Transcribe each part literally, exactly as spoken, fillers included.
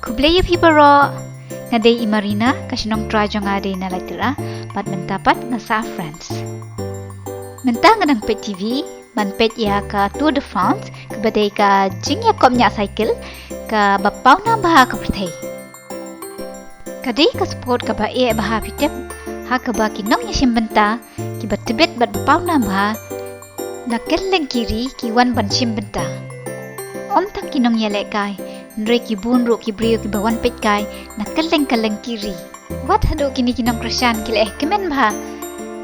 Khublei ïa phi baroh. Nga dei i Marina, ka shnong trai jong nga dei na Laitira, bad mynta pat nga sah France. Mynta nga dang peit T V, ban peit ïa ka Tour de France, kaba dei ka jingïakop ñiah cycle kaba pawnam bha ha ka pyrthei. Ka dei ka sport kaba eh bha, phi tip, ha kaba ki nongïashim bynta kiba tbit bad ba pawnam bha na kylleng ki ri ki wan ban shim bynta. Ym tang ki nongïalehkai, hynrei ki bun ruh ki briew kiba wan peitkai na kylleng kylleng ki ri. Wat haduh kine ki nongkyrshan ki la eh kmen bha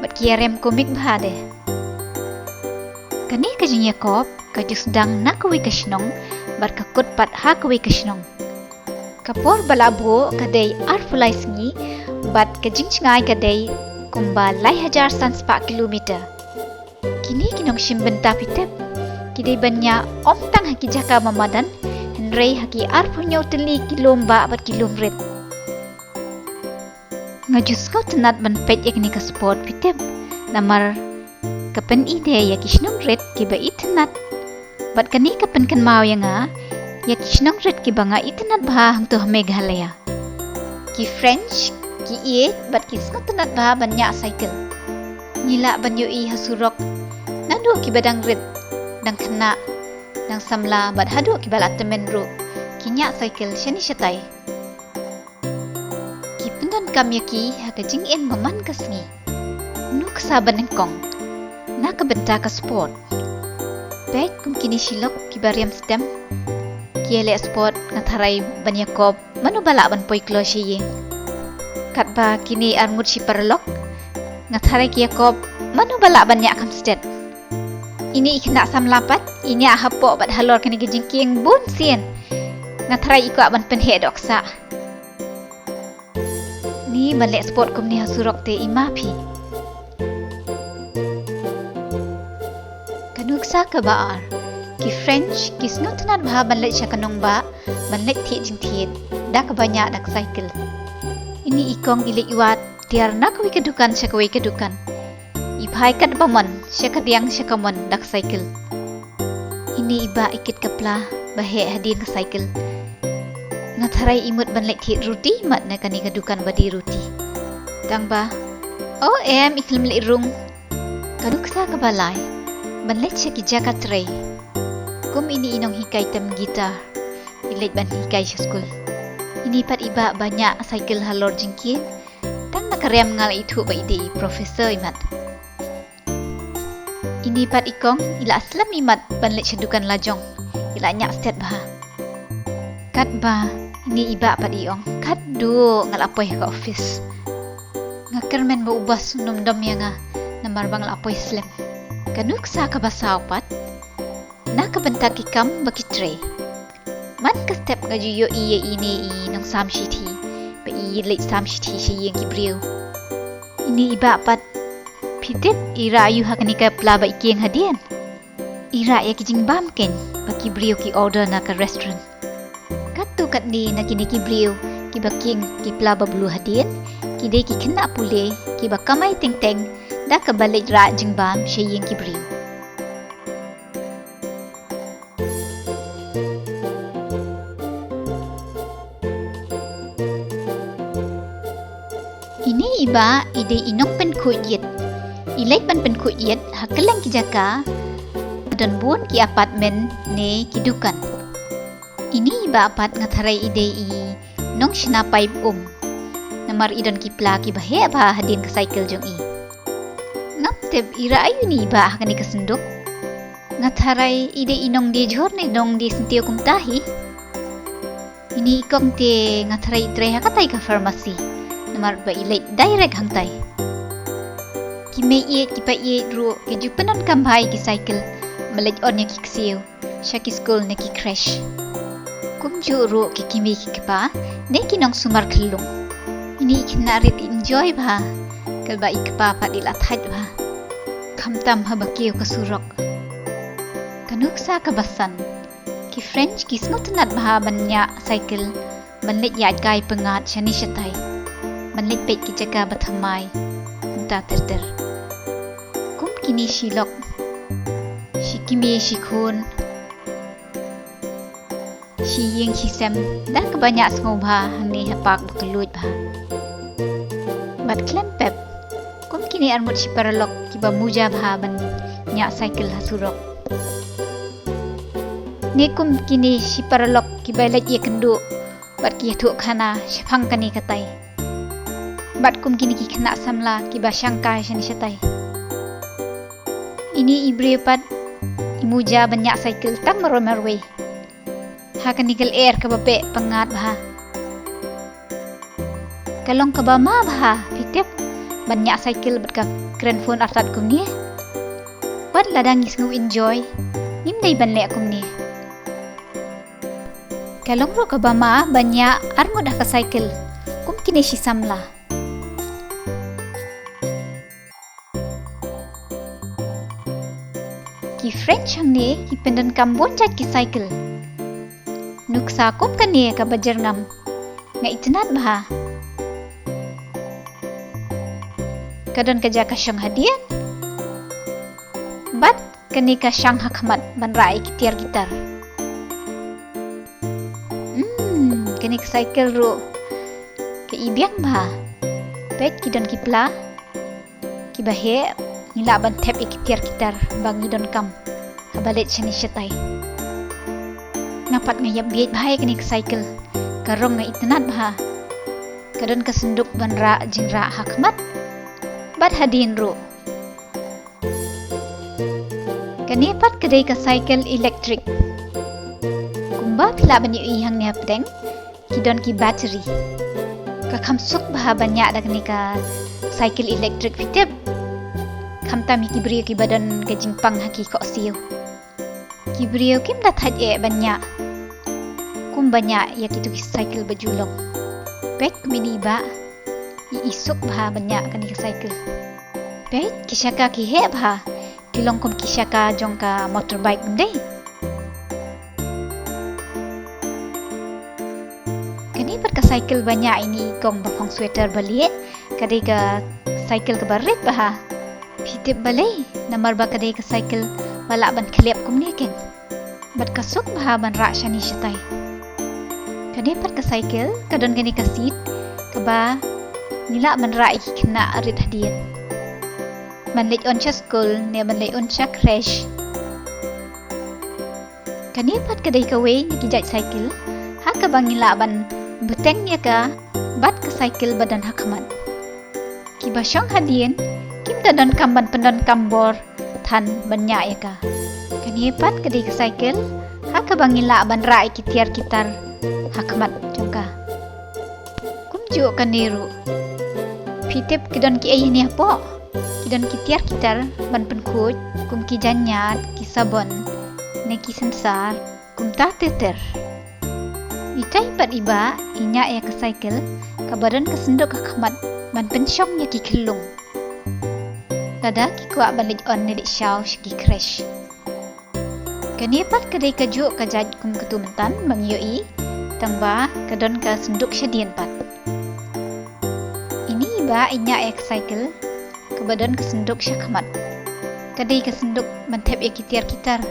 bad ki ïarem kumne bha de. Kane ka jingïakop ka ju sdang na kawei ka shnong bad ka kut pat ha kawei ka shnong. Ka por ba la buh ka dei arphew lai sngi bad ka jingshngaiñ ka dei kumba lai hajar san spah kilometer. Kine ki nongshim bynta, phi tip, ki dei ban ñiah ym tang ha ki jaka ba madan, hynrei ha ki arphew hynñiew tylli ki lum bah bad ki lum rit. Nga ju sngewtynnat ban peit ïa kane ka sport, phi tip, namar ka pyni de ïa ki shnong rit kiba itynnat. Bad kane ka pynkynmaw ïa nga ïa ki shnong rit kiba nga itynnat bha hangto ha Meghalaya. Ki French ki ïeit bad ki sngewtynnat bha ban ñiah cycle. Ngi lah ban ïohi ha surok naduh kiba dang rit, dang khynnah, dang samla bad haduh kiba la tymmen ruh ki ñiah cycle shane shatai. Ki pyndonkam ïa ki ha ka jingim ba man ka sngi. Nuksa ba nyngkong na ka bynta ka sport. Peit kum kine shi lok kiba riam stem ki ïaleh sport, nga tharai ban ïakop mano ba lah ban poi kloi sha ïing. Katba kine arngut shi paralok, nga tharai ki ïakop mano ba lah ban ñiah kham stet. Ine i khynnah samla pat i ñiah hapoh bad halor kane ka jingkieng bun sien. Nga tharai i kwah ban pynheh dohksah. Ni ban leh sport kumne ha surok te i ma phi. Ka nuksa kaba ar. Ki French ki sngewtynnat bha ban leit sha ka nongbah ban leit thied jingthied da kaba ñiah da ka cycle. Ine i kong i leit wad tiar na kawei ka dukan sha kawei ka dukan. I phai katba mon sha kadiang sha kamon da ka cycle. Ine i bah i kit ka pla ba heh hadien ka cycle. Nga tharai i mut ban leit thied ruti mat na kane ka dukan ba die ruti. Tang ba, o em, i khlem leit rung. Ka nuksa kaba lai. Ban leit sha ki jaka trei. Kum ine i nonghikai tem guitar i leit ban hikai sha skul. Ine pat i bah ba ñiah cycle halor jingkieng. Tang na ka rem nga la ithuh ba i dei i professor i mat. Ine pat i kong i la slem i mat ban leit sha dukan lajong, i la ñiah stet bha. Katba ine i bah pat i ong, katduh nga la poi ha ka office. Nga kyrmen ba u boss un ym dom ïa nga namar ba nga la poi slem. Ka nuksa kaba saw pat. Na ka bynta ki kam ba ki trei. Man ka step nga ju ïohi ïa ine i nongsam shithi ba i leit sam shithi sha ïing ki briew. Ine i bah pat, phi tip i rah aïu ha kane ka pla ba i kieng hadien? I rah ïa ki jingbam keiñ ba ki briew ki order na ka restaurant. Katto katne na kine ki briew kiba kieng ki pla ba blue hadien ki dei ki khynnah pule kiba kamai teng teng da kaba leit rah jingbam sha ïing ki briew. Ine i bah i dei i nongpynkhuid ïit. I leit ban pynkhuid ïit ha kylleng ki jaka ba don bun ki apartment ne ki dukan. Ine i bah pat nga tharai i dei i nongshna paip um. Namar i don ki pla kiba heh bha hadien ka cycle jong i. Ngam tip i rah aïu ine i bah ha kane ka synduk. Nga tharai i dei i nongdie jhur ne nongdie syntiew kumta hi. Ine i kong te nga tharai i trei ha katai ka pharmacy. Namar ba i leit direct hangtai. Ki mei ïeit ki pa ïeit ruh ki ju pyndonkam bha ïa ki cycle ban leit on ïa ki ksiew sha ki skul ne ki creche. Kumjuh ruh ki kmie ki kpa ne ki nongsumar khyllung. Ine i khynnah rit i enjoy bha, katba i kpa pat i la thait bha. Khamtam haba kiew ka surok. Ka nuksa kaba san. Ki French ki sngewtynnat bha ban ñiah cycle, ban leit ïaid kai pyngngad shane shatai, ban leit peit ki jaka ba thymmai kumta ter ter. Kum kine shi lok, shi kmie shi khun. shi ïing shi sem da kaba ñiah sngewbha hangne ha park ba kylluid bha. Bad khlem pep, kum kine arngut shi paralok kiba muja bha ban ñiah cycle ha surok. Ne kum kine shi paralok kiba leit ïakynduh bad ki ïathuh khana shaphang kane katai. Bad kum kine ki khynnah samla kiba shangkai shane shatai. Ine i briew pat i muja ban ñiah cycle tang marwei marwei. Ha kane ka lyer kaba peh pyngngad bha. Ka long kaba ma bha, phi tip, ban ñiah cycle bad ka kren phone artat kumne. Wat lada ngi sngew enjoy, ngim dei ban leh kumne. Ka long ruh kaba ma ban ñiah arngut ha ka cycle kum kine shi samla. Ki French hangne ki pyndonkam bun jait ki cycle. Nuksa kum kane kaba jyrngam, nga itynnad bha. Ka don ka jaka shong hadien bad kane ka shong ha khmat ban rah ïa ki tiar ki tar. Hmm, kane ka cycle ruh ka i biang bha. Peit, ki don ki pla kiba heh, ngi lah ban thep ïa ki tiar ki tar ba ngi donkam haba leit shane shatai. Nga pat nga ïap bieit bha ïa kane ka cycle. Ka rong nga itynnad bha. Ka don ka synduk ban rah jingrah ha khmat bad hadien ruh. Kane pat ka dei ka cycle electric. Kumba phi lah ban ïohi hangne hapdeng, ki don ki battery. Ka kham suk bha ban ñiah da kane ka cycle electric, phi tip. Khamtam ïa ki briew kiba don ka jingpang ha ki khohsiew. Ki briew kim da thait eh ban ñiah. Kum ban ñiah ïa kitu ki cycle ba ju long. Peit kum ine i bah. I, i suk bha ban ñiah kane ka cycle. Peit, ki shaka ki heh bha. Ki long kum ki shaka jong ka motorbike, ym dei? Kane pat ka cycle ba ñiah ine i kong ba phong sweater ba lieh, ka dei ka cycle kaba rit bha. Phi tip balei? Namar ba ka dei ka cycle ba lah ban khlep kumne keiñ. Bad ka suk bha ban rah shane shatai. Kane pat ka cycle ka don kane ka seat kaba ngi lah ban rah ïa ki khynnah rit hadien ban leit on sha skul ne ban leit on sha creche. Kane pat ka dei kawei na ki jait cycle ha kaba ngi lah ban bteng ïa ka bad ka cycle ba don ha khmat. Kiba shong hadien kim da donkam ban pyndonkam bor than ban ñiah ïa ka. Kane pat ka dei ka cycle ha kaba ngi lah ban rah ïa ki tiar ki tar ha khmat jong ka. Kumjuh kane ruh. Phi tip ki don kiei hangne hapoh? Ki don ki tiar ki tar ban pynkhuid, kum ki jaiñiat, ki sabon ne ki sensar, kumta ter ter. Itai pat i bah i ñiah ïa ka cycle kaba don ka synduk ha khmat ban pynshong ïa ki khyllung lada ki kwah ban leit on ne leit shaw sha ki creche. Kane pat ka dei kajuh ka jait kum katu mynta ba ngi ïohi, tangba ka don ka synduk shadien pat. Ine i bah i ñiah ïa ka cycle kaba don ka synduk sha khmat. Ka dei ka synduk ban thep ïa ki tiar ki tar.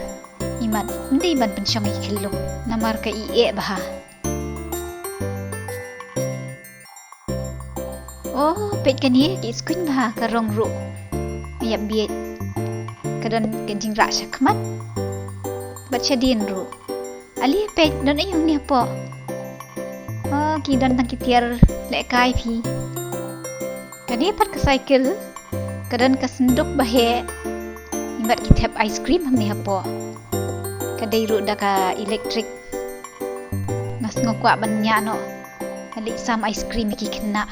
Imat, ym dei ban pynshong ïa ki khyllung namar ka i eh bha. Oh, peit kane, ka i skuiñ bha, ka rong ruh. Nga ïap bieit. Ka don ka jingrah sha khmat bad shadien ruh. Ale peit, don aiu hangne hapoh? Oh, ki don tang ki tiar lehkai phi. Kane pat ka cycle ka don ka synduk ba heh. Imat ki thep ice cream hangne hapoh. Ka dei ruh da ka electric. Nga sngew kwah ban ñiah noh. Nga leit sam ice cream ïa ki khynnah.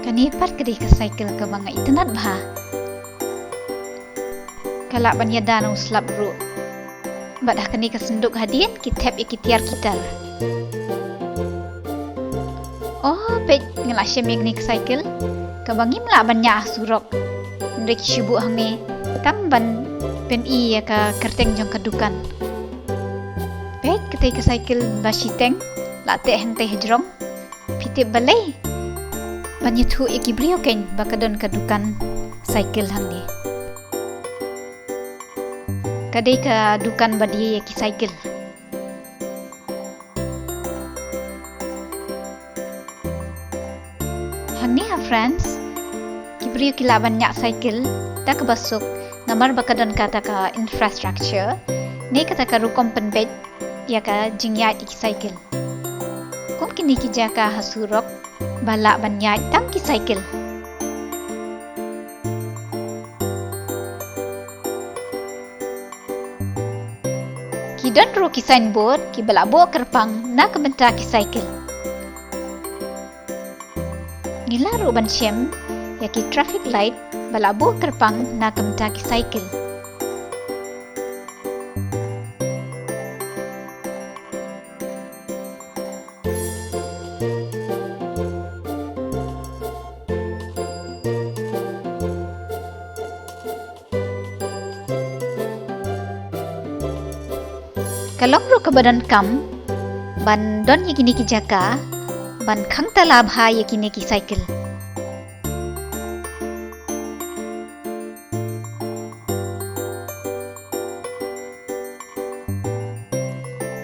Kane pat ka dei ka cycle kaba nga itynnad bha. Ka lah ban ïada na u slap ruh. Bad ha kane ka synduk hadien ki thep ïa ki tiar ki tar. Oh, peit, nga la shem ïa kane ka cycle kaba ngim lah ban ñiah ha surok. Hynrei ki shu buh hangne tang ban pyni ïa ka kyrteng jong ka dukan. Peit, katei ka cycle ba shiteng la teh hangtei hajrong. Phi tip balei? Ban ïathuh ïa ki briew keiñ ba ka don ka dukan cycle hangne. Ka dei ka dukan ba die ïa ki cycle. Hangne ha France, ki briew ki lah ban ñiah cycle da kaba suk, namar ba ka don kata ka infrastructure ne kata ka rukom pynbeit ïa ka jingïaid ïa ki cycle. Kum kine ki jaka ha surok ba lah ban ñiah tang ki cycle. Ki don ruh ki signboard kiba la buh kyrpang na ka bynta ki cycle. Ngi lah ruh ban shem ïa ki traffic light ba la buh kyrpang na ka bynta ki cycle. Ka long ruh kaba donkam ban don ïa kine ki jaka ban khang tala bha ïa kine ki cycle.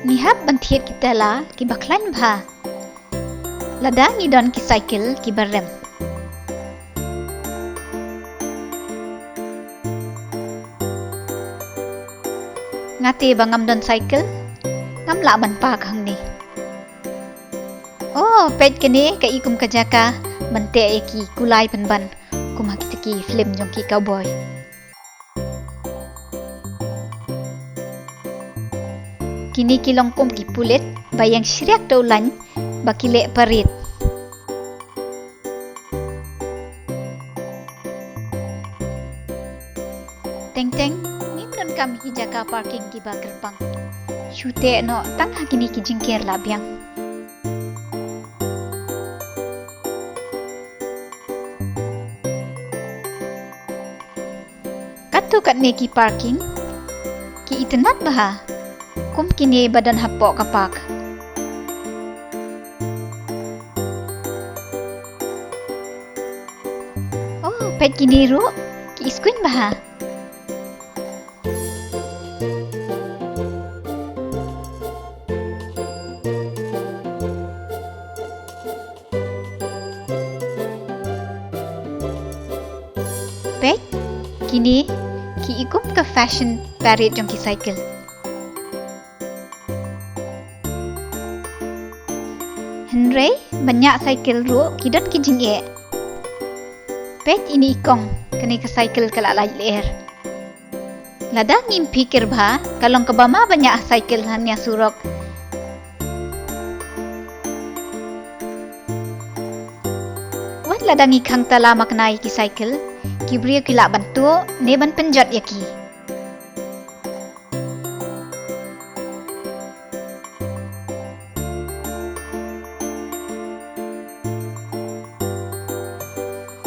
Ngi hap ban thied ki tala kiba khlaiñ bha lada ngi don ki cycle kiba rem. Nga te ba ngam don cycle, ngam lah ban park hangne. Oh, peit kane ka i kum ka jaka ban teh ïa ki kulai pynban, kum ha kita ki film jong ki cowboy. Kine ki long kum ki pulit ba ïeng shriak da u laiñ ba ki leh parade. Teng teng, ngim donkam ïa ki jaka parking kiba kyrpang. Shu teh noh tang ha kine ki jingker la biang. Katto katne ki parking ki itynnad bha, kum kine ba don hapoh ka park. Oh, peit kine ruh ki iskuiñ bha. Peit, kine ki i kum ka fashion parade jong ki cycle. Hynrei ban ñiah cycle ruh ki don ki jingeh. Peit ine i kong, kane ka cycle ka la lait lyer. Lada ngim phikir bha, ka long kaba ma ban ñiah cycle hangne ha surok. Wat lada ngi khang tala makna ïa ki cycle, ki briew ki lah ban tuh ne ban pynjot ïa ki.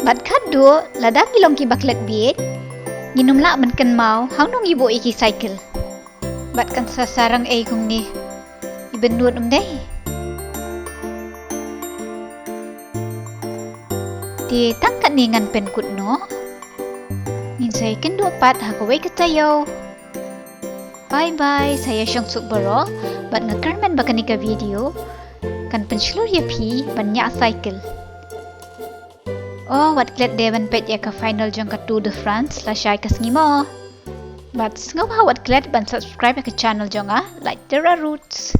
Bad khatduh lada ngi long kiba klet bieit, ngin ym lah ban kynmaw hangno ngi buh ïa ki cycle. Bad kan sa sarang ei kumne, i bynnud ym dei. Te tang katne ngan pynkut noh. Ngin sa ïakynduh pat ha kawei ka taïew. Bye bye, sa ïashong suk baroh, bad nga kyrmen ba kane ka video kan pynshlur ïa phi ban ñiah cycle. Oh, wat klet de ban peit ïa ka final jong ka Tour de France lashai ka sngi mo. Bad sngewbha wat klet ban subscribe ïa ka channel jong nga, Laitera Roots.